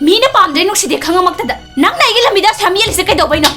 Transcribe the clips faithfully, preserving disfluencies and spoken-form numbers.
ꯃꯤꯅ ꯄꯥꯝꯗ꯭ꯔꯦ ꯅꯨꯡꯁꯤꯗꯦ ꯈꯪꯉꯃꯛꯇꯗ ꯅꯪꯅ ꯑꯩꯒꯤ ꯂꯝꯕꯤꯗ ꯑꯁꯥꯝ ꯌꯦꯜꯂꯤꯁꯦ ꯀꯩꯗꯧꯕꯩꯅꯣ?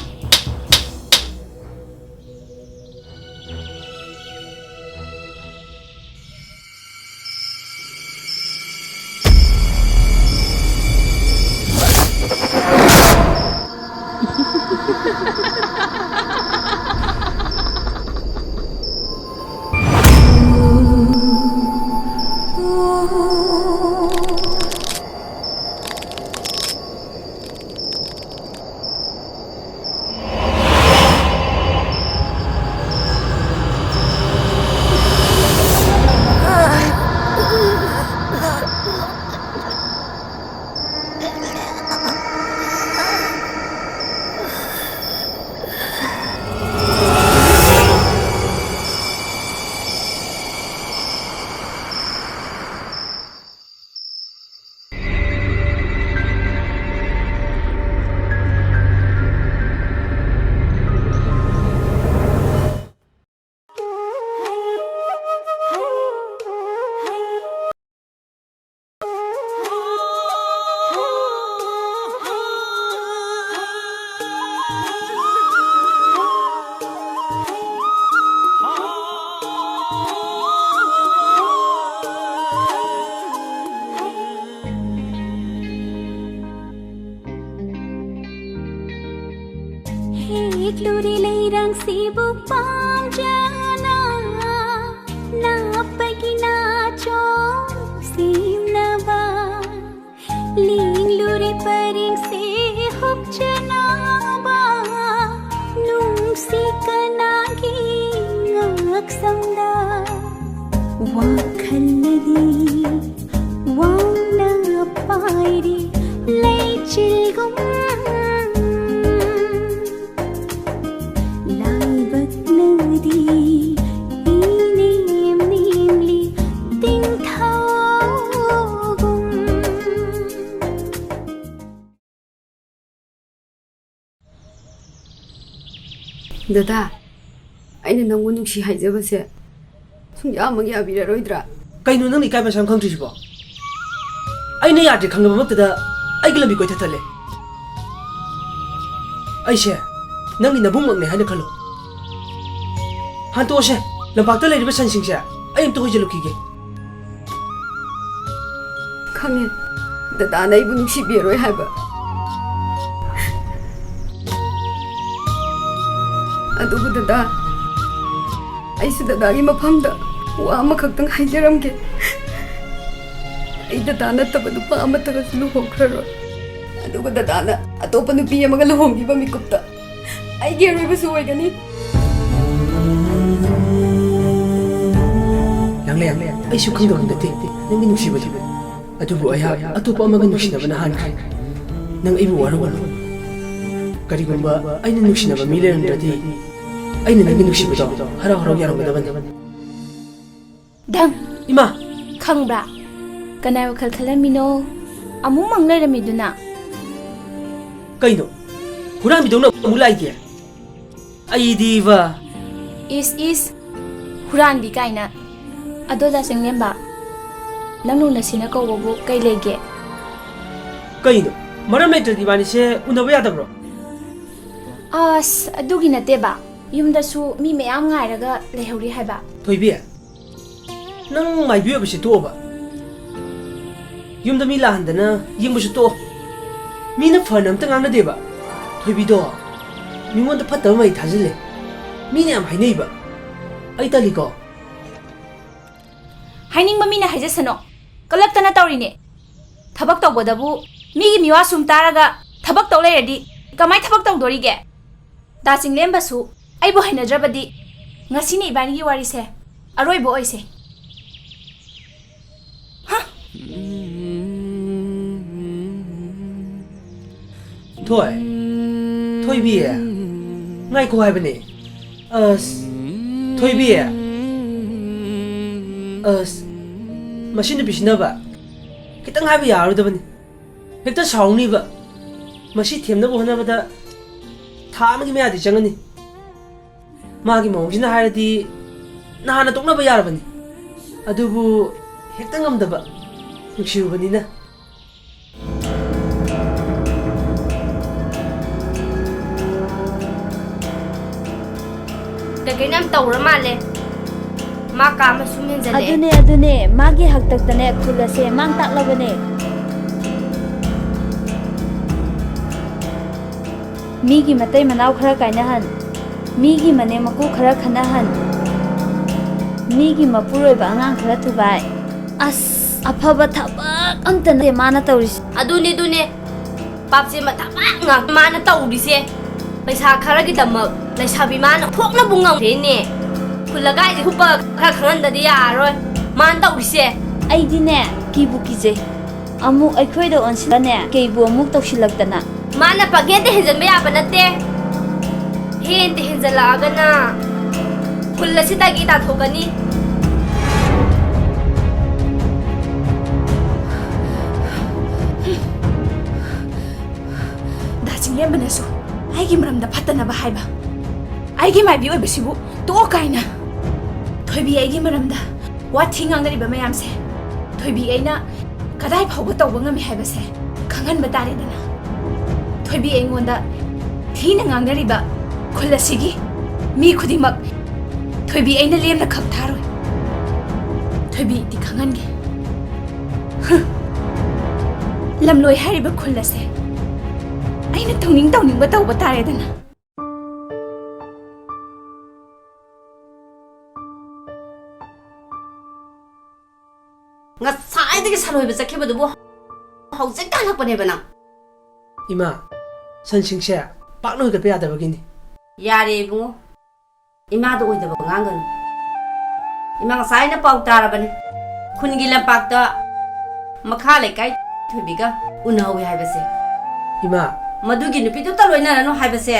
ꯍꯦꯛꯂꯨꯔꯦ ꯂꯩꯔꯥꯡꯁꯤꯕꯨ ꯄꯥꯝꯖꯅ, ꯅꯥꯞꯄꯒꯤ ꯅꯥꯆꯣꯝ ꯁꯦꯝꯅꯕ꯫ ꯂꯦꯡꯂꯨꯔꯦ ꯄꯔꯦꯡꯁꯦ ꯍꯨꯞꯆꯅꯕ, ꯅꯨꯡꯁꯤ ꯀꯅꯥꯒꯤ ꯉꯛꯁꯝꯗ꯫ ꯋꯥꯈꯜꯅꯗꯤ ꯋꯥꯅ ꯄꯥꯏꯔꯤ ꯂꯩꯆꯤꯜꯒꯨꯝ꯫ ꯂꯥꯏꯕꯛꯅꯗꯤ ꯏꯅꯦꯝ ꯅꯦꯝꯂꯤ ꯇꯤꯡꯊꯧꯒꯨꯝ꯫ ꯗꯗꯥ, ꯑꯩꯅ ꯅꯪꯕꯨ ꯅꯨꯡꯁꯤ ꯍꯥꯏꯖꯕꯁꯦ ꯁꯨꯡꯌꯥꯃꯛ ꯌꯥꯕꯤꯔꯔꯣꯏꯗ꯭ꯔꯥ? ꯀꯩꯅꯣ ꯅꯪꯅ ꯏꯀꯥꯏꯕ ꯁꯪ ꯈꯪꯗ꯭ꯔꯤꯁꯤꯕꯣ? ꯑꯩꯅ ꯌꯥꯗ꯭ꯔꯦ ꯈꯪꯉꯕꯃꯛꯇꯗ ꯑꯩꯒꯤ ꯂꯝꯕꯤ ꯀꯣꯏꯊꯠ ꯊꯠꯂꯦ꯫ ꯑꯩꯁꯦ ꯅꯪꯒꯤ ꯅꯕꯨꯡꯃꯛꯅꯦ ꯍꯥꯏꯅ ꯈꯜꯂꯣ꯫ ꯍꯟꯇꯣꯛꯑꯁꯦ, ꯂꯝꯄꯥꯛꯇ ꯂꯩꯔꯤꯕ ꯁꯟꯁꯤꯡꯁꯦ ꯑꯩ ꯑꯝꯇ ꯍꯣꯏꯖꯜꯂꯨꯈꯤꯒꯦ꯫ ꯈꯪꯉꯦ, ꯗꯗꯥꯅ ꯑꯩꯕꯨ ꯅꯨꯡꯁꯤꯕꯤꯔꯣꯏ ꯍꯥꯏꯕ꯫ ꯑꯗꯨꯕꯨ ꯗꯗꯥ, ꯑꯩꯁꯨ ꯗꯗꯥꯒꯤ ꯃꯐꯝꯗ ꯋꯥ ꯑꯃꯈꯛꯇꯪ ꯍꯥꯏꯖꯔꯝꯒꯦ꯫ ꯑꯩ ꯗꯗꯥ ꯅꯠꯇꯕ ꯅꯨꯄꯥ ꯑꯃꯠꯇꯒꯁꯨ ꯂꯨꯍꯣꯡꯈ꯭ꯔꯔꯣꯏ꯫ ꯑꯗꯨꯒ ꯗꯗꯥꯅ ꯑꯇꯣꯞꯄ ꯅꯨꯄꯤ ꯑꯃꯒ ꯂꯨꯍꯣꯡꯈꯤꯕ ꯃꯤꯀꯨꯞꯇ ꯑꯩꯒꯤ ꯑꯔꯣꯏꯕꯁꯨ ꯑꯣꯏꯒꯅꯤ꯫ ꯌꯥꯡꯂꯦ, ꯌꯥꯡꯂꯦ, ꯑꯩꯁꯨ ꯈꯪꯗꯕ ꯅꯠꯇꯦ ꯅꯪꯒꯤ ꯅꯨꯡꯁꯤꯕꯗꯨ꯫ ꯑꯗꯨꯕꯨ ꯑꯩꯍꯥꯛ ꯑꯇꯣꯞꯄ ꯑꯃꯒ ꯅꯨꯡꯁꯤꯅꯕꯅ ꯍꯥꯟꯈ꯭ꯔꯦ꯫ ꯅꯪ ꯑꯩꯕꯨ ꯋꯥꯔꯧꯒꯅꯨ꯫ ꯀꯔꯤꯒꯨꯝꯕ ꯑꯩꯅ ꯅꯨꯡꯁꯤꯅꯕ ꯃꯤ ꯂꯩꯔꯝꯗ꯭ꯔꯗꯤ ꯑꯩꯅ ꯅꯪꯒꯤ ꯅꯨꯡꯁꯤꯕꯗꯣ ꯍꯔꯥꯎ ꯍꯔꯥꯎ ꯌꯥꯔꯝꯒꯗꯕꯅꯤ꯫ ꯙꯝ! ꯏꯃꯥ! ꯈꯪꯕ꯭ꯔꯥ? ꯀꯅꯥꯏ ꯋꯥꯈꯜ ꯈꯜꯂꯝꯃꯤꯅꯣ? ꯑꯃꯨꯛ ꯃꯪ ꯂꯩꯔꯝꯃꯤꯗꯨꯅ? ꯀꯩꯅꯣ? ꯍꯨꯔꯥꯟꯕꯤꯗꯧꯅ ꯑꯃꯨꯛ ꯂꯥꯛꯏꯗꯤ? ꯑꯩꯗꯤꯕ꯫ ꯏꯁ ꯏꯁ! ꯍꯨꯔꯥꯟꯕꯤ ꯀꯥꯏꯅ꯫ ꯑꯗꯣ ꯗꯥ ꯆꯤꯡꯂꯦꯝꯕ, ꯅꯪ ꯅꯨꯡꯅꯁꯤꯅ ꯀꯧꯕꯕꯨ ꯀꯩ ꯂꯩꯒꯦ? ꯀꯩꯅꯣ? ꯃꯔꯝ ꯂꯩꯇ꯭ꯔꯗꯤ ꯏꯕꯥꯅꯤꯁꯦ ꯎꯅꯕ ꯌꯥꯗꯕ꯭ꯔꯣ? ꯑꯁ, ꯑꯗꯨꯒꯤ ꯅꯠꯇꯦꯕ꯫ ꯌꯨꯝꯗꯁꯨ ꯃꯤ ꯃꯌꯥꯝ ꯉꯥꯏꯔꯒ ꯂꯩꯍꯧꯔꯤ ꯍꯥꯏꯕ꯫ ꯊꯣꯏꯕꯤ, ꯅꯪ ꯃꯥꯏꯕꯤ ꯑꯣꯏꯕꯁꯦ ꯇꯣꯛꯑꯣꯕ꯫ ꯌꯨꯝꯗ ꯃꯤ ꯂꯥꯛꯍꯟꯗꯅ ꯌꯦꯡꯕꯁꯨ ꯇꯣꯛꯑꯣ꯫ ꯃꯤꯅ ꯐꯅ ꯑꯝꯇ ꯉꯥꯡꯅꯗꯦꯕ꯫ ꯊꯣꯏꯕꯤꯗꯣ ꯃꯤꯉꯣꯟꯗ ꯐꯠꯇꯕ ꯃꯍꯩ ꯊꯥꯖꯤꯜꯂꯦ꯫ ꯃꯤꯅ ꯌꯥꯝ ꯍꯥꯏꯅꯩꯕ꯫ ꯑꯩ ꯇꯜꯂꯤꯀꯣ꯫ ꯍꯥꯏꯅꯤꯡꯕ ꯃꯤꯅ ꯍꯥꯏꯖꯁꯅꯣ꯫ ꯀꯜꯂꯛꯇꯅ ꯇꯧꯔꯤꯅꯦ꯫ ꯊꯕꯛ ꯇꯧꯕꯗꯕꯨ ꯃꯤꯒꯤ ꯃꯤꯋꯥ ꯁꯨꯝ ꯇꯥꯔꯒ ꯊꯕꯛ ꯇꯧ ꯂꯩꯔꯗꯤ ꯀꯃꯥꯏ ꯊꯕꯛ ꯇꯧꯗꯣꯔꯤꯒꯦ? ꯗꯥ ꯆꯤꯡꯂꯦꯝꯕꯁꯨ ꯑꯩꯕꯨ ꯍꯩꯅꯗ꯭ꯔꯕꯗꯤ ꯉꯁꯤꯅ ꯏꯕꯥꯅꯤꯒꯤ ꯋꯥꯔꯤꯁꯦ ꯑꯔꯣꯏꯕ ꯑꯣꯏꯁꯦ꯫ ꯊꯣꯏ, ꯊꯣꯏꯕꯤ, ꯉꯥꯏꯈꯣ ꯍꯥꯏꯕꯅꯦ꯫ ꯑꯁ, ꯊꯣꯏꯕꯤ꯫ ꯑꯁ, ꯃꯁꯤ ꯅꯨꯄꯤꯁꯤꯅꯕ ꯈꯤꯇꯪ ꯍꯥꯏꯕ ꯌꯥꯔꯣꯏꯗꯕꯅꯤ꯫ ꯍꯦꯛꯇ ꯁꯥꯎꯅꯤꯕ꯫ ꯃꯁꯤ ꯊꯦꯝꯅꯕ ꯍꯣꯠꯅꯕꯗ ꯊꯥ ꯑꯃꯒꯤ ꯃꯌꯥꯗꯤ ꯆꯪꯒꯅꯤ꯫ ꯃꯥꯒꯤ ꯃꯑꯣꯡꯁꯤꯅ ꯍꯥꯏꯔꯗꯤ ꯅꯍꯥꯟꯅ ꯇꯣꯛꯅꯕ ꯌꯥꯔꯕꯅꯤ꯫ ꯑꯗꯨꯕꯨ ꯍꯦꯛꯇ ꯉꯝꯗꯕ, ꯅꯨꯡꯁꯤꯔꯨꯕꯅꯤꯅ꯫ ꯀꯩꯅꯣ ꯌꯥꯝ ꯇꯧꯔ ꯃꯥꯜꯂꯦ꯫ ꯃꯥ ꯀꯥ ꯑꯃ ꯁꯨꯝ ꯍꯦꯟꯖꯜꯂꯛꯑꯦ꯫ ꯑꯗꯨꯅꯦ, ꯑꯗꯨꯅꯦ, ꯃꯥꯒꯤ ꯍꯥꯛꯇꯛꯇꯅꯦ ꯈꯨꯜ ꯑꯁꯦ ꯃꯥꯡ ꯇꯥꯛꯂꯕꯅꯦ꯫ ꯃꯤꯒꯤ ꯃꯇꯩ ꯃꯅꯥꯎ ꯈꯔ ꯀꯥꯏꯅꯍꯟ, ꯃꯤꯒꯤ ꯃꯅꯦꯝ ꯃꯀꯨ ꯈꯔ ꯈꯠꯅꯍꯟ, ꯃꯤꯒꯤ ꯃꯄꯨꯔꯣꯏꯕ ꯑꯉꯥꯡ ꯈꯔ ꯊꯨꯒꯥꯏ꯫ ꯑꯁ, ꯑꯐꯕ ꯊꯕꯛ ꯑꯝꯇ ꯅꯠꯇꯦ ꯃꯥꯅ ꯇꯧꯔꯤꯁꯦ꯫ ꯑꯗꯨꯅꯦ, ꯑꯗꯨꯅꯦ꯫ ꯄꯥꯞꯁꯦ ꯃꯊꯕꯥꯛ ꯉꯥꯛ ꯃꯥꯅ ꯇꯧꯔꯤꯁꯦ꯫ ꯄꯩꯁꯥ ꯈꯔꯒꯤꯗꯃꯛ ꯂꯩꯁꯥꯕꯤ ꯃꯥꯅ ꯊꯣꯛꯅꯕꯨ ꯉꯝꯗꯦꯅꯦ꯫ ꯈꯨꯜ ꯂꯩꯀꯥꯏꯁꯦ ꯊꯨꯞꯄ ꯈꯔ ꯈꯪꯍꯟꯗꯗꯤ ꯌꯥꯔꯔꯣꯏ ꯃꯥꯅ ꯇꯧꯔꯤꯁꯦ꯫ ꯑꯩꯗꯤꯅꯦ, ꯀꯤꯕꯨ ꯀꯤꯖꯩ꯫ ꯑꯃꯨꯛ ꯑꯩꯈꯣꯏꯗ ꯑꯣꯟꯁꯤꯜꯂꯅꯦ, ꯀꯩꯕꯨ ꯑꯃꯨꯛ ꯇꯧꯁꯤꯜꯂꯛꯇꯅ꯫ ꯃꯥꯅ ꯄꯪꯍꯦꯟꯗ ꯍꯦꯟꯖꯟꯕ ꯌꯥꯕ ꯅꯠꯇꯦ꯫ ꯍꯦꯟꯗ ꯍꯦꯟꯖꯜꯂꯛꯑꯒꯅ ꯈꯨꯜ ꯑꯁꯤꯗꯒꯤ ꯇꯥꯟꯊꯣꯛꯀꯅꯤ꯫ ꯗꯥ ꯆꯤꯡꯂꯦꯝꯕꯅꯁꯨ ꯑꯩꯒꯤ ꯃꯔꯝꯗ ꯐꯠꯇꯅꯕ ꯍꯥꯏꯕ꯫ ꯑꯩꯒꯤ ꯃꯥꯏꯕꯤ ꯑꯣꯏꯕꯁꯤꯕꯨ ꯇꯣꯛꯑꯣ ꯀꯥꯏꯅ꯫ ꯊꯣꯏꯕꯤ ꯑꯩꯒꯤ ꯃꯔꯝꯗ ꯋꯥꯊꯤ ꯉꯥꯡꯅꯔꯤꯕ ꯃꯌꯥꯝꯁꯦ ꯊꯣꯏꯕꯤ ꯑꯩꯅ ꯀꯗꯥꯏ ꯐꯥꯎꯕ ꯇꯧꯕ ꯉꯝꯃꯤ ꯍꯥꯏꯕꯁꯦ ꯈꯪꯍꯟꯕ ꯇꯥꯔꯦꯗꯅ꯫ ꯊꯣꯏꯕꯤ ꯑꯩꯉꯣꯟꯗ ꯊꯤꯅ ꯉꯥꯡꯅꯔꯤꯕ ꯈꯨꯜ ꯑꯁꯤꯒꯤ ꯃꯤ ꯈꯨꯗꯤꯡꯃꯛ ꯊꯣꯏꯕꯤ ꯑꯩꯅ ꯂꯦꯝꯅ ꯈꯛ ꯊꯥꯔꯣꯏ꯫ ꯊꯣꯏꯕꯤ ꯏꯗꯤ ꯈꯪꯍꯟꯒꯦ꯫ ꯍꯨꯝ꯫ ꯂꯝꯂꯣꯏ ꯍꯥꯏꯔꯤꯕ ꯈꯨꯜ ꯑꯁꯦ ꯑꯩꯅ ꯇꯧꯅꯤꯡ ꯇꯧꯅꯤꯡꯕ ꯇꯧꯕ ꯇꯥꯔꯦꯗꯅ꯫ ꯉꯁꯥꯏꯗꯒꯤ ꯁꯟ ꯂꯣꯏꯕ ꯆꯠꯈꯤꯕꯗꯨꯕꯨ ꯍꯧꯖꯤꯛ ꯍꯜꯂꯛꯄꯅꯦꯕ ꯅꯪ? ꯏꯃꯥ, ꯁꯟꯁꯤꯡꯁꯦ ꯄꯥꯛꯅ ꯍꯣꯏꯒꯠꯄ ꯌꯥꯗꯕꯒꯤꯅꯤ꯫ ꯌꯥꯔꯦ ꯏꯕꯨꯡꯉꯣ, ꯏꯃꯥꯗ ꯑꯣꯏꯗꯕ ꯉꯥꯡꯒꯅꯨ꯫ ꯏꯃꯥ ꯉꯁꯥꯏꯅ ꯄꯥꯎ ꯇꯥꯔꯕꯅꯤ, ꯈꯨꯟꯒꯤ ꯂꯝꯄꯥꯛꯇ ꯃꯈꯥ ꯂꯩꯀꯥꯏ ꯊꯣꯏꯕꯤꯒ ꯎꯅꯍꯧꯋꯤ ꯍꯥꯏꯕꯁꯦ꯫ ꯏꯃꯥ, ꯃꯗꯨꯒꯤ ꯅꯨꯄꯤꯗꯨꯇ ꯂꯣꯏꯅꯔꯅꯨ ꯍꯥꯏꯕꯁꯦ꯫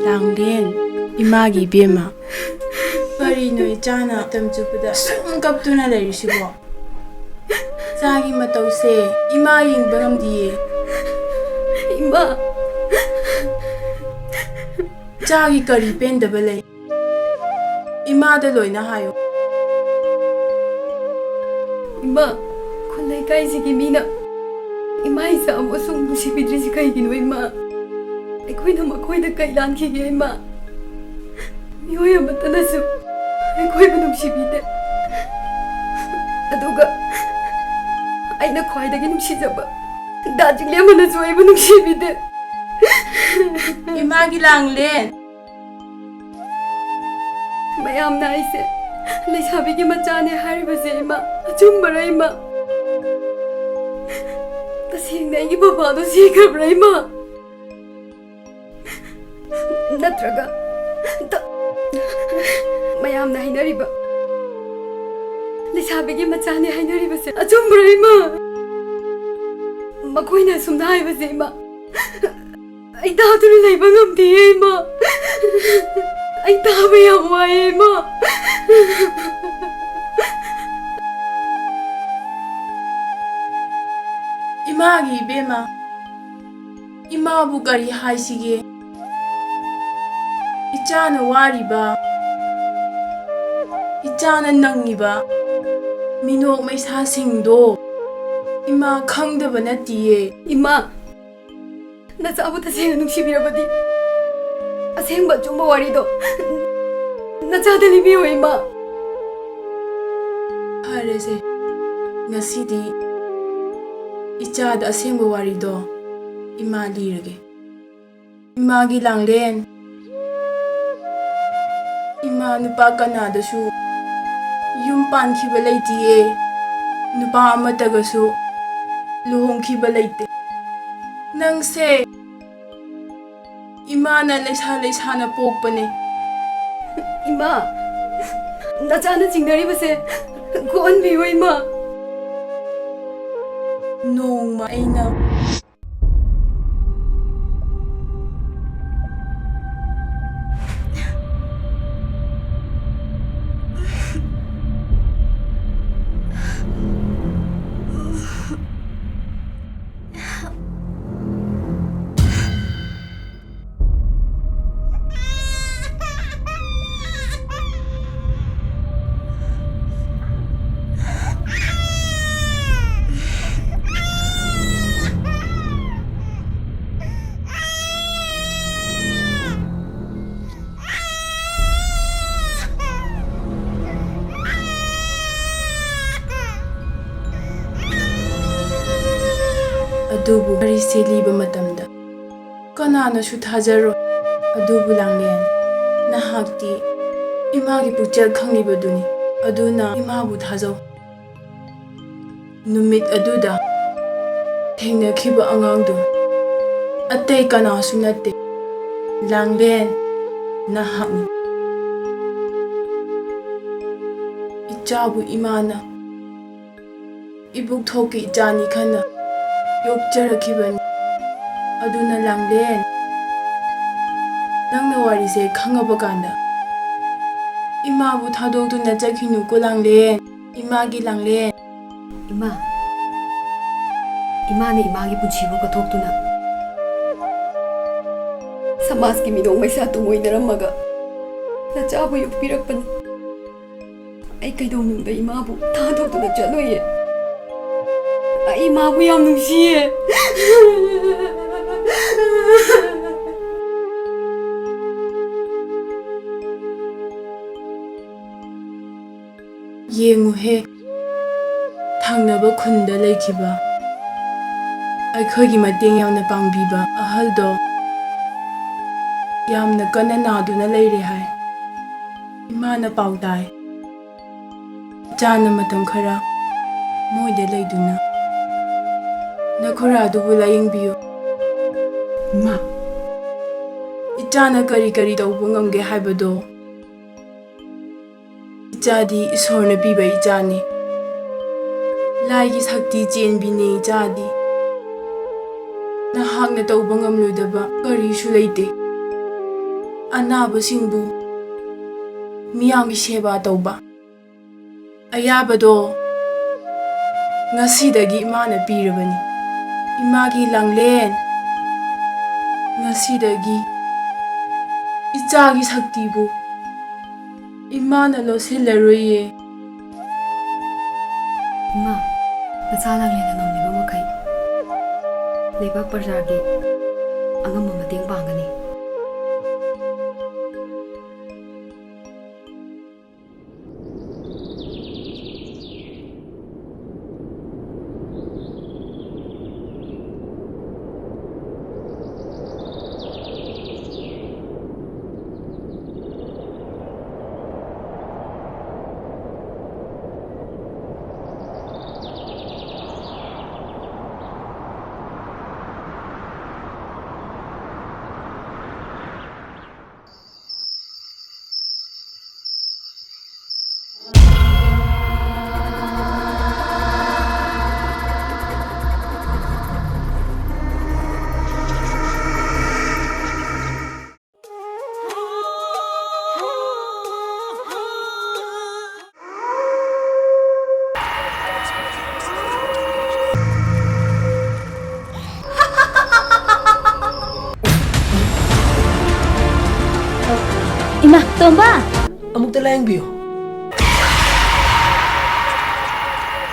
ꯂꯥꯡꯂꯦꯟ, ꯏꯃꯥꯒꯤ ꯏꯕꯦꯝꯃ꯫ ꯀꯔꯤꯅꯣ ꯏꯆꯥꯅ ꯃꯇꯝ ꯆꯨꯞꯄꯗ ꯁꯨꯝ ꯀꯞꯇꯨꯅ ꯂꯩꯔꯤꯁꯤꯕꯣ? ꯏꯆꯥꯒꯤ ꯃꯇꯧꯁꯦ ꯏꯃꯥ ꯌꯦꯡꯕ ꯉꯝꯗꯤꯌꯦ꯫ ꯏꯃꯥ! ꯏꯆꯥꯒꯤ ꯀꯔꯤ ꯄꯦꯟꯗꯕ ꯂꯩ? ꯏꯃꯥꯗ ꯂꯣꯏꯅ ꯍꯥꯏꯌꯣ꯫ ꯏꯃꯥ, ꯈꯨꯜ ꯂꯩꯀꯥꯏꯁꯤꯒꯤ ꯃꯤꯅ ꯏꯃꯥ ꯏꯆꯥꯕꯨ ꯑꯁꯨꯛ ꯅꯨꯡꯁꯤꯕꯤꯗ꯭ꯔꯤꯁꯤ ꯀꯩꯒꯤꯅꯣ, ꯏꯃꯥ? ꯑꯩꯈꯣꯏꯅ ꯃꯈꯣꯏꯗ ꯀꯩ ꯂꯥꯟꯈꯤꯒꯦ, ꯏꯃꯥ? ꯃꯤꯑꯣꯏ ꯑꯃꯠꯇꯅꯁꯨ ꯑꯩꯈꯣꯏꯕꯨ ꯅꯨꯡꯁꯤꯕꯤꯗꯦ꯫ ꯑꯗꯨꯒ ꯑꯩꯅ ꯈ꯭ꯋꯥꯏꯗꯒꯤ ꯅꯨꯡꯁꯤꯖꯕ ꯗꯥ ꯆꯤꯡꯂꯦꯝꯕꯅꯁꯨ ꯑꯩꯕꯨ ꯅꯨꯡꯁꯤꯕꯤꯗꯦ꯫ ꯏꯃꯥꯒꯤ ꯂꯥꯡꯂꯦꯟ꯫ ꯃꯌꯥꯝꯅ ꯑꯩꯁꯦ ꯂꯩꯁꯥꯕꯤꯒꯤ ꯃꯆꯥꯅꯦ ꯍꯥꯏꯔꯤꯕꯁꯦ, ꯏꯃꯥ, ꯑꯆꯨꯝꯕꯔ, ꯏꯃꯥ? ꯇꯁꯦꯡꯅ ꯑꯩꯒꯤ ꯕꯕꯥꯗꯣ ꯁꯤꯈ꯭ꯔꯕ꯭ꯔꯥ, ꯏꯃꯥ? ꯅꯠꯇ꯭ꯔꯒ ꯇ-, ꯃꯌꯥꯝꯅ ꯍꯥꯏꯅꯔꯤꯕ ꯂꯩꯁꯥꯕꯤꯒꯤ ꯃꯆꯥꯅꯦ ꯍꯥꯏꯅꯔꯤꯕꯁꯦ ꯑꯆꯨꯝꯕꯔ, ꯏꯃꯥ? ꯃꯈꯣꯏꯅ ꯑꯁꯨꯝꯅ ꯍꯥꯏꯕꯁꯦ, ꯏꯃꯥ, ꯑꯩ ꯇꯥꯗꯨꯅ ꯂꯩꯕ ꯉꯝꯗꯦꯌꯦ, ꯏꯃꯥ꯫ ꯑꯩ ꯇꯥꯕ ꯌꯥꯝ ꯋꯥꯏꯌꯦ, ꯏꯃꯥ꯫ ꯏꯃꯥꯒꯤ ꯏꯕꯦꯝꯃ, ꯏꯃꯥꯕꯨ ꯀꯔꯤ ꯍꯥꯏꯁꯤꯒꯦ? ꯏꯆꯥꯅ ꯋꯥꯔꯤꯕ, ꯏꯆꯥꯅ ꯅꯪꯉꯤꯕ ꯃꯤꯅꯣꯛ ꯃꯩꯁꯥꯁꯤꯡꯗꯣ ꯏꯃꯥ ꯈꯪꯗꯕ ꯅꯠꯇꯤꯌꯦ꯫ ꯏꯃꯥ, ꯅꯆꯥꯕꯨ ꯇꯁꯦꯡꯅ ꯅꯨꯡꯁꯤꯕꯤꯔꯕꯗꯤ ꯑꯁꯦꯡꯕ ꯑꯆꯨꯝꯕ ꯋꯥꯔꯤꯗꯣ ꯅꯆꯥꯗ ꯂꯤꯕꯤꯌꯣ, ꯏꯃꯥ꯫ ꯐꯔꯦꯁꯦ, ꯉꯁꯤꯗꯤ ꯏꯆꯥꯗ ꯑꯁꯦꯡꯕ ꯋꯥꯔꯤꯗꯣ ꯏꯃꯥ ꯂꯤꯔꯒꯦ꯫ ꯏꯃꯥꯒꯤ ꯂꯥꯡꯂꯦꯟ, ꯏꯃꯥ ꯅꯨꯄꯥ ꯀꯅꯥꯗꯁꯨ ꯌꯨꯝ ꯄꯥꯟꯈꯤꯕ ꯂꯩꯇꯤꯌꯦ, ꯅꯨꯄꯥ ꯑꯃꯠꯇꯒꯁꯨ ꯂꯨꯍꯣꯡꯈꯤꯕ ꯂꯩꯇꯦ꯫ ꯅꯪꯁꯦ ꯏꯃꯥꯅ ꯂꯩꯁꯥ ꯂꯩꯁꯥꯅ ꯄꯣꯛꯄꯅꯦ꯫ ꯏꯃꯥ, ꯅꯆꯥꯅ ꯆꯤꯡꯅꯔꯤꯕꯁꯦ ꯀꯣꯛꯍꯟꯕꯤꯌꯨ, ꯏꯃꯥ꯫ ꯅꯣꯡꯃ ꯑꯩꯅ ꯑꯗꯨꯕꯨ ꯋꯥꯔꯤꯁꯦ ꯂꯤꯕ ꯃꯇꯝꯗ ꯀꯅꯥꯅꯁꯨ ꯊꯥꯖꯔꯣꯏ꯫ ꯑꯗꯨꯕꯨ ꯂꯥꯡꯂꯦꯟ, ꯅꯍꯥꯛꯇꯤ ꯏꯃꯥꯒꯤ ꯄꯨꯛꯆꯦꯜ ꯈꯪꯂꯤꯕꯗꯨꯅꯤ꯫ ꯑꯗꯨꯅ ꯏꯃꯥꯕꯨ ꯊꯥꯖꯧ꯫ ꯅꯨꯃꯤꯠ ꯑꯗꯨꯗ ꯊꯦꯡꯅꯈꯤꯕ ꯑꯉꯥꯡꯗꯨ ꯑꯇꯩ ꯀꯅꯥꯁꯨ ꯅꯠꯇꯦ, ꯂꯥꯡꯂꯦꯟ, ꯅꯍꯥꯛꯅꯤ꯫ ꯏꯆꯥꯕꯨ ꯏꯃꯥꯅ ꯏꯕꯨꯛꯊꯣꯛꯀꯤ ꯏꯆꯥꯅꯤ ꯈꯟꯅ ꯌꯣꯛꯆꯔꯛꯈꯤꯕꯅꯤ꯫ ꯑꯗꯨꯅ ꯂꯥꯡꯂꯦꯟ, ꯅꯪꯅ ꯋꯥꯔꯤꯁꯦ ꯈꯪꯉꯕ ꯀꯥꯟꯗ ꯏꯃꯥꯕꯨ ꯊꯥꯗꯣꯛꯇꯨꯅ ꯆꯠꯈꯤꯅꯨꯀꯣ ꯂꯥꯡꯂꯦꯟ, ꯏꯃꯥꯒꯤ ꯂꯥꯡꯂꯦꯟ꯫ ꯏꯃꯥ, ꯏꯃꯥꯅ ꯏꯃꯥꯒꯤ ꯄꯨꯟꯁꯤꯕꯨ ꯀꯠꯊꯣꯛꯇꯨꯅ ꯁꯃꯥꯖꯀꯤ ꯃꯤꯅꯣꯛ ꯃꯩꯁꯥ ꯇꯨꯡꯑꯣꯏꯅꯔꯝꯃꯒ ꯅꯆꯥꯕꯨ ꯌꯣꯛꯄꯤꯔꯛꯄꯅꯤ꯫ ꯑꯩ ꯀꯩꯗꯧꯅꯨꯡꯗ ꯏꯃꯥꯕꯨ ꯊꯥꯗꯣꯛꯇꯨꯅ ꯆꯠꯂꯣꯏꯌꯦ꯫ ꯑꯩ ꯏꯃꯥꯕꯨ ꯌꯥꯝ ꯅꯨꯡꯁꯤꯌꯦ꯫ ꯌꯦꯡꯉꯨꯍꯦ, ꯊꯪꯅꯕ ꯈꯨꯟꯗ ꯂꯩꯈꯤꯕ ꯑꯩꯈꯣꯏꯒꯤ ꯃꯇꯦꯡ ꯌꯥꯝꯅ ꯄꯥꯡꯕꯤꯕ ꯑꯍꯜꯗꯣ ꯌꯥꯝꯅ ꯀꯟꯅ ꯅꯥꯗꯨꯅ ꯂꯩꯔꯦ ꯍꯥꯏ꯫ ꯏꯃꯥꯅ ꯄꯥꯎ ꯇꯥꯏ꯫ ꯏꯆꯥꯅ ꯃꯇꯝ ꯈꯔ ꯃꯣꯏꯗ ꯂꯩꯗꯨꯅ ꯅꯈꯨꯔꯥꯗꯨꯕꯨ ꯂꯥꯌꯦꯡꯕꯤꯌꯨ꯫ ꯏꯃꯥ, ꯏꯆꯥꯅ ꯀꯔꯤ ꯀꯔꯤ ꯇꯧꯕ ꯉꯝꯒꯦ ꯍꯥꯏꯕꯗꯣ ꯏꯆꯥꯗꯤ ꯏꯁꯣꯔꯅ ꯄꯤꯕ ꯏꯆꯥꯅꯤ꯫ ꯂꯥꯏꯒꯤ ꯁꯛꯇꯤ ꯆꯦꯟꯕꯤꯅꯤ ꯏꯆꯥꯗꯤ꯫ ꯅꯍꯥꯛꯅ ꯇꯧꯕ ꯉꯝꯂꯣꯏꯗꯕ ꯀꯔꯤꯁꯨ ꯂꯩꯇꯦ꯫ ꯑꯅꯥꯕꯁꯤꯡꯕꯨ ꯃꯤꯌꯥꯝꯒꯤ ꯁꯦꯕꯥ ꯇꯧꯕ ꯑꯌꯥꯕꯗꯣ ꯉꯁꯤꯗꯒꯤ ꯏꯃꯥꯅ ꯄꯤꯔꯕꯅꯤ꯫ ꯏꯃꯥꯒꯤ ꯂꯥꯡꯂꯦꯟ, ꯉꯁꯤꯗꯒꯤ ꯏꯆꯥꯒꯤ ꯁꯛꯇꯤꯕꯨ ꯏꯃꯥꯅ ꯂꯧꯁꯤꯜꯂꯔꯣꯏꯌꯦ꯫ ꯏꯃꯥ, ꯅꯆꯥ ꯂꯥꯡꯂꯦꯟꯅ ꯉꯝꯂꯤꯕ ꯃꯈꯩ ꯂꯩꯕꯥꯛ ꯄ꯭ꯔꯖꯥꯒꯤ ꯑꯉꯝꯕ ꯃꯇꯦꯡ ꯄꯥꯡꯒꯅꯤ꯫ ꯏꯃꯥ, ꯇꯣꯝꯕ! ꯑꯃꯨꯛꯇ ꯂꯥꯌꯦꯡꯕꯤꯌꯨ꯫